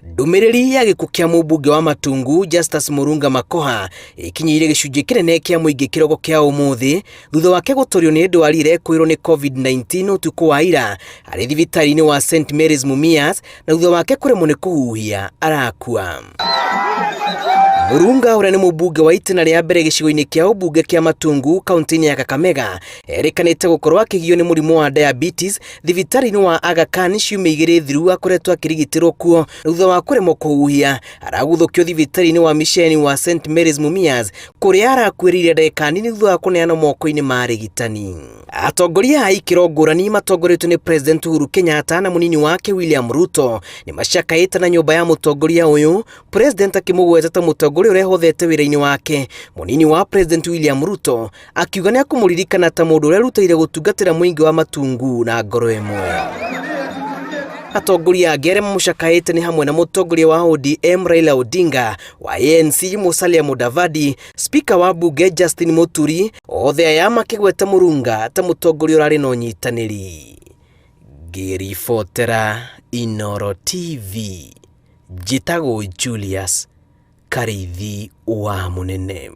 Ndũmĩrĩri ya gĩkuũ kĩa mũmbunge wa Matungu Justus Mũrunga Makoha ĩkinyĩire gĩcunjĩ kĩnene kĩa mũingĩ kĩroko kĩa ũmũthĩ thutha wake gũtorio nĩ ndwari ĩrekũĩrwo nĩ COVID-19 ũtukũ wa ira arĩ thibitarĩ-inĩ wa St Mary's Mumias na thutha wake kũremwo nĩ kũhuhia arakua. Mũrunga ũrĩa nĩ mũmbunge wa itĩna rĩa mbere gĩcigo-inĩ kĩa ũmbunge kĩa Matungu kaunti-inĩ ya Kakamega erĩkanĩte gũkorwo akĩgio nĩ mũrimũ wa diabetes thibitarĩ-inĩ wa Aga Khan ciumia igĩrĩ thiru akoretwo akĩrigitĩrwo kuo thutha wa kũremwo kũhuhia araguthũkio thibitarĩ-inĩ wa misheni wa St Mary's Mumias kũrĩa arakuĩrĩire ndagĩka nini thutha wa kũneanwo moko-inĩ ma arigitani. Atongoria a ikĩro ngũrani matongoretio nĩ President Uhuru Kenyatta na mũnini wake William Ruto nĩ macakaĩte na nyũmba ya mũtongoria ũyũ, President akĩmũgweta ta mũtongoria ũrĩa ehothete wĩra-inĩ wake. Mũnini wa President William Ruto akiuga nĩ akũmũririkana ta mũndũ ũrĩa erutĩire gũtungatĩra mũingĩ wa Matungu na ngoro ĩmwe. Atongoria angĩ arĩa mamũcakaĩte nĩ hamwe na mũtongoria wa ODM Raila Odinga, wa ANC Musalia Mudavadi, Spika wa mbunge Justin Muturi, othe aya makĩgweta Mũrunga ta mũtongoria ũrarĩ na ũnyitanĩri. Ngĩribotera Inooro TV, njĩtagwo Julius Karĩithi wa Mũnene.